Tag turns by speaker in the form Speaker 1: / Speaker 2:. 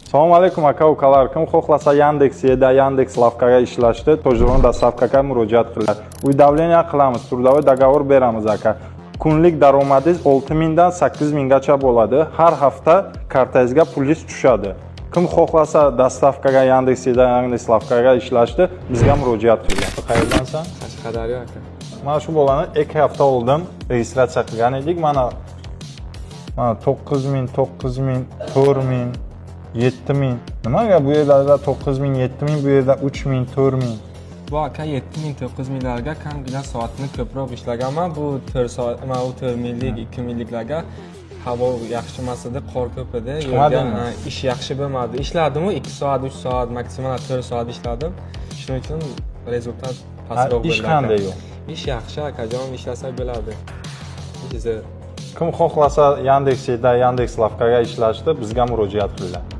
Speaker 1: Assalomu alaykum, aka ukalar. Kim xohlasa, Yandex Еда, Yandex Лавка ga ishlashdi, Tojron доставка ga murojaat qiladi. Уведомление qilamiz, трудовой договор beramiz, aka. Kunlik daromadingiz 6 mingdan 8 minggacha bo'ladi. Har hafta kartangizga pulingiz tushadi. Kim xohlasa, доставка ga, Yandex Еда, Yandex Лавка ga ishlashdi, bizga murojaat qilgan. Qayerdansan?
Speaker 2: Qashqadaryo, aka.
Speaker 1: Mana shu bolani 2 hafta oldin registratsiya qilgan edik. Mana 9 ming, 9 ming, 4 ming, 7 ming. Nimaga bu yerlarda 9 ming, 7 ming, bu yerda 3 ming, 4 ming?
Speaker 2: Bu, aka, 7 ming, 9 minglarga kamgina soatini ko'proq ishlaganman. Bu 4 soat, mana bu 4 minglik, 2 mingliklarga havo yaxshi emas edi, qor ko'p edi.
Speaker 1: Chiqmadingmi?
Speaker 2: Yo'lga, ha, ish yaxshi bo'lmadi. Ishladimu 2 soat, 3 soat, maksimal 4 soat ishladim. Shuning uchun результат pastroq
Speaker 1: ish
Speaker 2: bo'ldi, aka.
Speaker 1: Qanday yo'q?
Speaker 2: Ish yaxshi, akajon, ishlasa bo'ladi. Ish zo'r.
Speaker 1: Kim xohlasa, Yandex Еда, Yandex Лавка ga ishlashdi, bizga murojaat qilinglar.